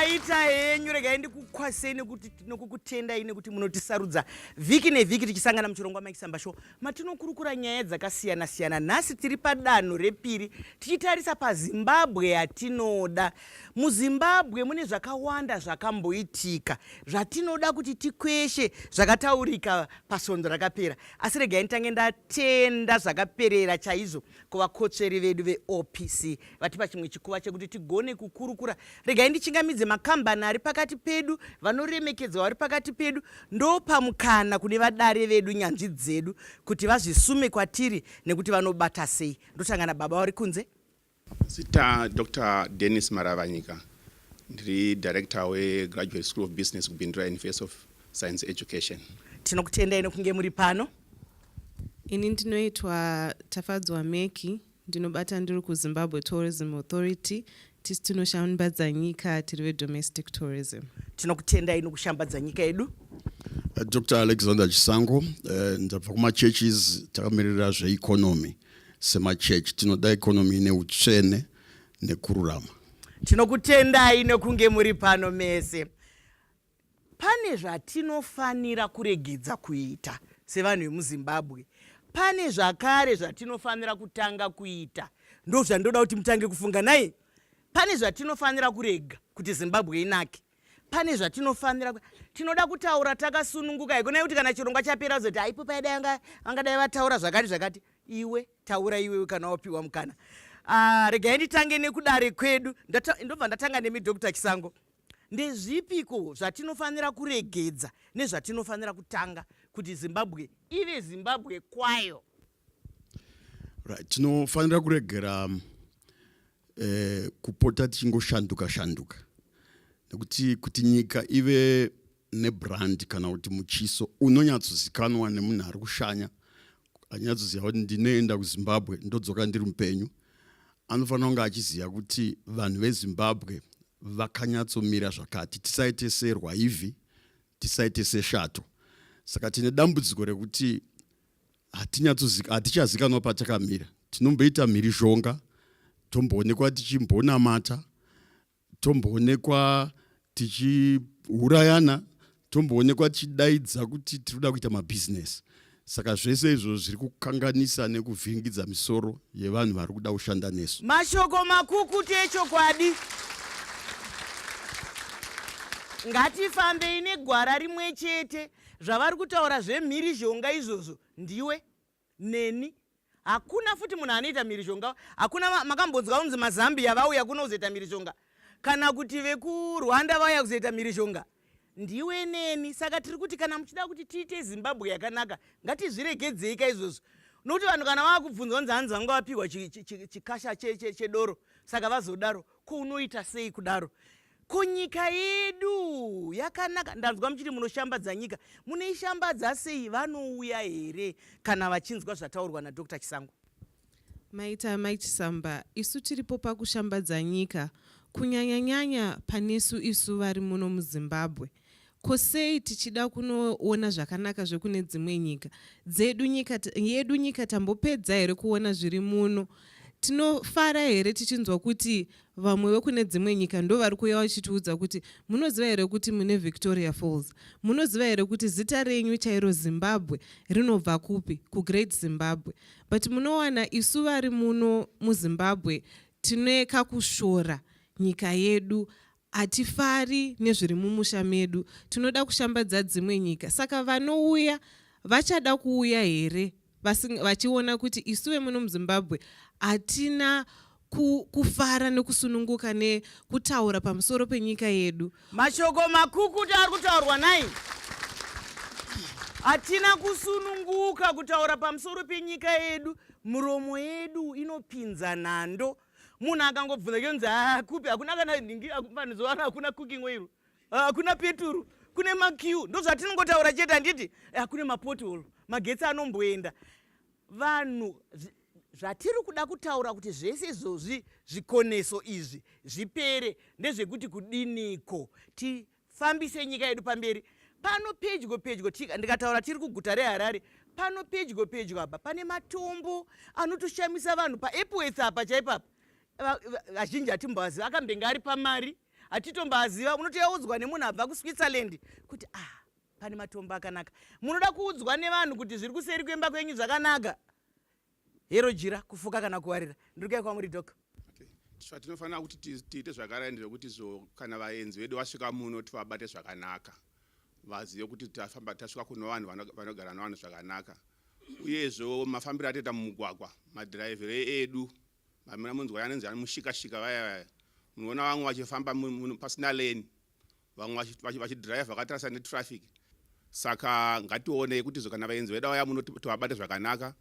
Maita henyu, regai ndikukwasei nekuti nokukutendai nekuti munotisarudza vhiki nevhiki tichisangana muchirongwa Mike Samba Show matinokurukura nyaya dzakasiyana siyana. Nhasi tiri padanho repiri tichitarisa paZimbabwe yatinoda. MuZimbabwe mune zvakawanda zvakamboitika zvatinoda kuti tikweshe zvakataurika pasvondo rakapera. Asi regai nditange ndatenda zvakaperera chaizvo kuvakotsveri vedu veOPC vatipa chimwe chikuva chekuti tigone kukurukura. Regai ndichingamidze makambani ari pakati pedu, vanoremekedzwa vari pakati pedu, ndopa mukana kune vadare vedu, nyanzvi dzedu, kuti vazvisume kwatiri nekuti vanobata sei. Ndotanga nababa vari kunze. Zita Dr Dennis Maravanyika, ndiri director weGraduate School of Business kuBindura University of Science Education. Tinokutendai nekunge muri pano. Ini ndinoitwa Tafadzwa Meki, ndinobata ndiri kuZimbabwe Tourism Authority, tisu tinoshambadza nyika tiri vedomestic tourism. Tinokutendai nokushambadza nyika yedu. Dr Alexander Chisango, ndabva kumachurches takamirira zveeconomy. Semachechi tinoda economy ine utsvene nekururama. Tinokutendai nekunge muri pano mese. Pane zvatinofanira kuregedza kuita sevanhu vemuZimbabwe. Pane zvakare zvatinofanira kutanga kuita. Ndozvandoda kuti mutange kufunga nhai. Pane zvatinofanira kurega kuti Zimbabwe inake. Pane zvatinofanira tinoda kutaura takasununguka haikona kuti kana chirongwa chapera zoti haipo paidai vangadai vataura zvakati zvakati. Iwe taura iwewe kana wapiwa mukana. Regai nditange nekudare kwedu. Ndobva ndatanga nemi Dr. Chisango. Ndezvipiko zvatinofanira kuregedza nezvatinofanira kutanga kuti Zimbabwe ive Zimbabwe kwayo? Right, tinofanira kuregera kupota tichingoshanduka shanduka nekuti kuti nyika ive nebrand kana kuti muchiso unonyatsozikanwa nemunhu ari kushanya anyatsoziva kuti ndinoenda kuZimbabwe ndodzoka ndiri mupenyu, anofanira kunge achiziva kuti vanhu veZimbabwe vakanyatsomira zvakati. Tisaite serwaivhi, tisaite seshato. Saka tine dambudziko rekuti hatichazikanwa patakamira. Tinomboita mhirizhonga, tomboonekwa tichimbonamata, tomboonekwa tichiurayana, tomboonekwa tichidaidza kuti tiri kuda kuita mabhizinesi. Saka zvese izvo zviri kukanganisa nekuvhiringidza misoro yevanhu vari kuda kushanda nesu. Mashoko makukutu echokwadi. Ngatifambei negwara rimwe chete. Zvavari kutaura zvemhirizhonga izvozvo ndiwe neni. Hakuna futi munhu anoita mhirizhonga. Hakuna makambonzwa kunzi maZambia vauya kuno kuzoita mhirizhonga kana kuti vekuRwanda vauya kuzoita mhirizhonga. Ndiwe neni. Saka tiri kuti kana muchida kuti tiite Zimbabwe yakanaka ngatizviregedzei ka izvozvo. Nokuti vanhu kana vakubvunzwa kunzi hanzi vanga vapiwa chikasha chedoro saka vazodaro, ko unoita sei kudaro? Ko nyika yedu yakanaka, ndanzwa muchiti munoshambadza nyika, munoishambadza sei? Vanouya here kana vachinzwa zvataurwa naDr Chisango? Maita Mai Chisamba, isu tiripo pakushambadza nyika, kunyanya-nyanya panesu isu vari muno muZimbabwe. Ko sei tichida kunoona zvakanaka zvekune dzimwe nyika? Dzedu nyika, yedu nyika tambopedza here kuona zviri muno? Tinofara here tichinzwa kuti vamwe vekune dzimwe nyika ndovari kuuya vachitiudza kuti munoziva here kuti mune Victoria Falls? Munoziva here kuti zita renyu chairo Zimbabwe rinobva kupi? KuGreat Zimbabwe. But munowana isu vari muno muZimbabwe tine kakushora nyika yedu, hatifari nezviri mumusha medu, tinoda kushambadza dzimwe nyika. Saka vanouya vachada kuuya here vachiona kuti isu vemuno muZimbabwe hatina kufara nekusununguka nekutaura pamusoro penyika yedu? Mashoko makukutu ari kutaurwa nai. Hatina kusununguka kutaura pamusoro penyika yedu. Muromo yedu inopinza nhando. Munhu akangobvunza chonzi kupi, hakuna kana nhingi, vanhu zuva hakuna cooking oil, hakuna peturu, kune maQ, ndozvatinongotaura chete, handiti? Kune mapothole, magetsi anomboenda. Vanhu zvatiri kuda kutaura kuti zvese izvozvi zvikoneso izvi zvipere ndezvekuti kudiniko tifambise nyika yedu pamberi. Pano pedyo pedyo, ndikataura tiri kuguta reHarare, pano pedyo pedyo apa pane matombo anotoshamisa vanhu paEpworth apa chaipo apa. Vazhinji hatimboaziva, akambenge ari pamari. Hatitombaziva, unotoyaudzwa nemunhu abva kuSwitzerland kuti ah, pane matombo akanaka. Munoda kuudzwa nevanhu kuti zviri kuseri kwemba kwenyu zvakanaka. Hero jira, kufuka kana kuwarira. Ndiri kuya kwamuri Doc. Okay. Zvatinofanira kuti tiite zvakare ndezvekuti zvo kana vaenzi vedu vasvika muno tivabate zvakanaka, vazive kuti tafamba tasvika kuno vanhu vanogara nevanhu zvakanaka. Uyezve mafambiro atoita mumugwagwa, madhiraivhero edu, mamira munzwa yanonzi mushikashika vaya vaya, munoona vamwe vachifamba pasina lane, vamwe vachidhiraivha vakatarisa netraffic. Saka ngationei kuti kana vaenzi vedu vauya muno tivabate zvakanaka,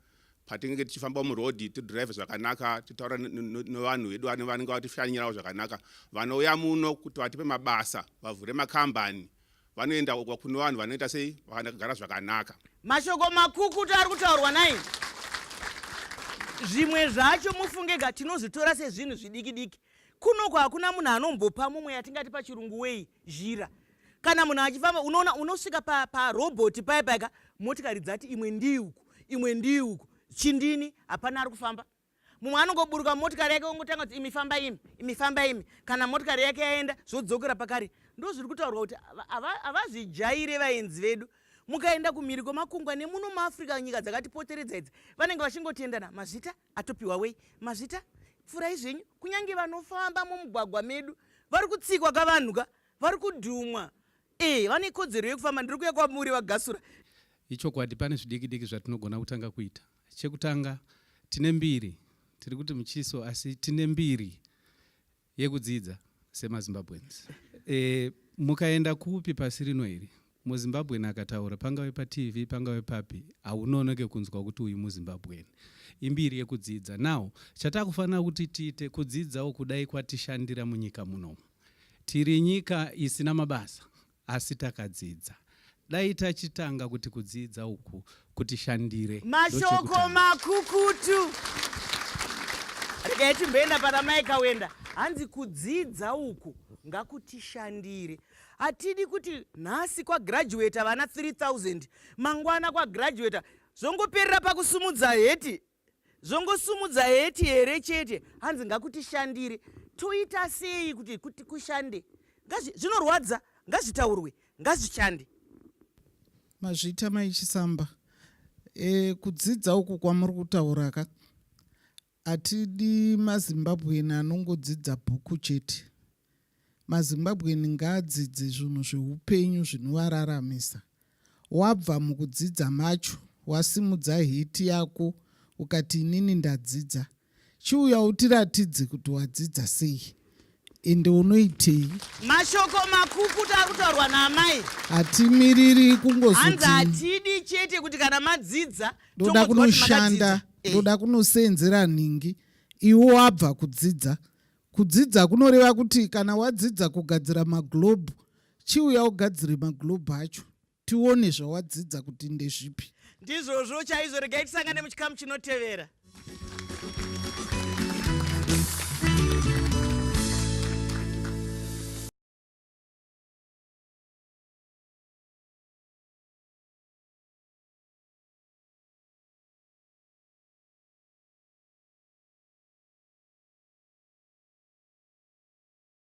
patinenge tichifamba murodhi tidhiraivhe zvakanaka, titaura nevanhu vedu vanenge vatishanyirawo zvakanaka. Vanouya muno kuti vatipe mabasa, vavhure makambani, vanoenda kune vanhu vanoita sei, vanogara zvakanaka. Mashoko makukutu ari kutaurwa nai. Zvimwe zvacho mufungega tinozvitora sezvinhu zvidiki diki. Kunoko hakuna munhu anombopa mumwe yatingati pachirungu wei zhira. Kana munhu achifamba unoona unosvika parobhoti pa paya paya motikari dzati imwe ndii uku imwe ndii uku chindini hapana ari kufamba. Mumwe anongoburuka motikari yake ongotanga kuti imi famba imi imi famba imi, kana motikari yake yaenda zvodzokera pakare. Ndozviri kutaurwa kuti havazvijaire vaenzi vedu. Mukaenda kumhiri kwemakungwa nemuno muAfrica nyika dzakatipoteredza idzi vanenge vachingotendana mazvita atopiwa wei mazvita pfurai zvenyu. Kunyange vanofamba mumugwagwa medu vari kutsikwa kavanhu ka vari kudhumwa e vane kodzero yekufamba. Ndiri kuya kwamuri VaGasura. Ichokwadi pane zvidiki diki zvatinogona kutanga kuita. Chekutanga, tine mbiri, tiri kuti muchiso, asi tine mbiri yekudzidza semaZimbabweans. E, mukaenda kupi pasi rino iri, muZimbabwean akataura, pangave paTV, pangave papi, haunonoke kunzwa kuti uyu muZimbabwean. Imbiri yekudzidza. Now, chatakufanira kuti tiite kudzidzawo kudai kwatishandira munyika munomu. Tiri nyika isina mabasa, asi takadzidza. Dai tachitanga kuti kudzidza uku kutishandire. Mashoko makukutu. Regai timboenda pana Mai Kawenda. Hanzi kudzidza uku ngakutishandire. Hatidi kuti nhasi kwagraduata vana 3000 mangwana kwagraduata zvongoperera pakusumudza heti, zvongosumudza heti here chete. Hanzi ngakutishandire. Toita sei kuti kuti kushande? Zvinorwadza, ngazvitaurwe, ngazvishande. Mazvita Mai Chisamba. E, kudzidza uku kwamuri kutaura ka, hatidi maZimbabwean anongodzidza bhuku chete. MaZimbabwean ngaadzidze zvinhu zveupenyu zvinovararamisa. Wabva mukudzidza macho, wasimudza hiti yako ukati inini ndadzidza, chiuya utiratidze kuti wadzidza sei ende unoitei. Mashoko makukutu ari kutaurwa naamai. Hatimiriri kungozoti hanzi hatidi chete kuti kana madzidza ndoda kunoshanda, ndoda kunosenzera nhingi. Iwe wabva kudzidza. Kudzidza kunoreva kuti kana wadzidza kugadzira maglobe, chiuya ugadzire maglobe acho tione zvawadzidza kuti ndezvipi. Ndizvozvo chaizvo. Regai tisangane muchikamu chinotevera.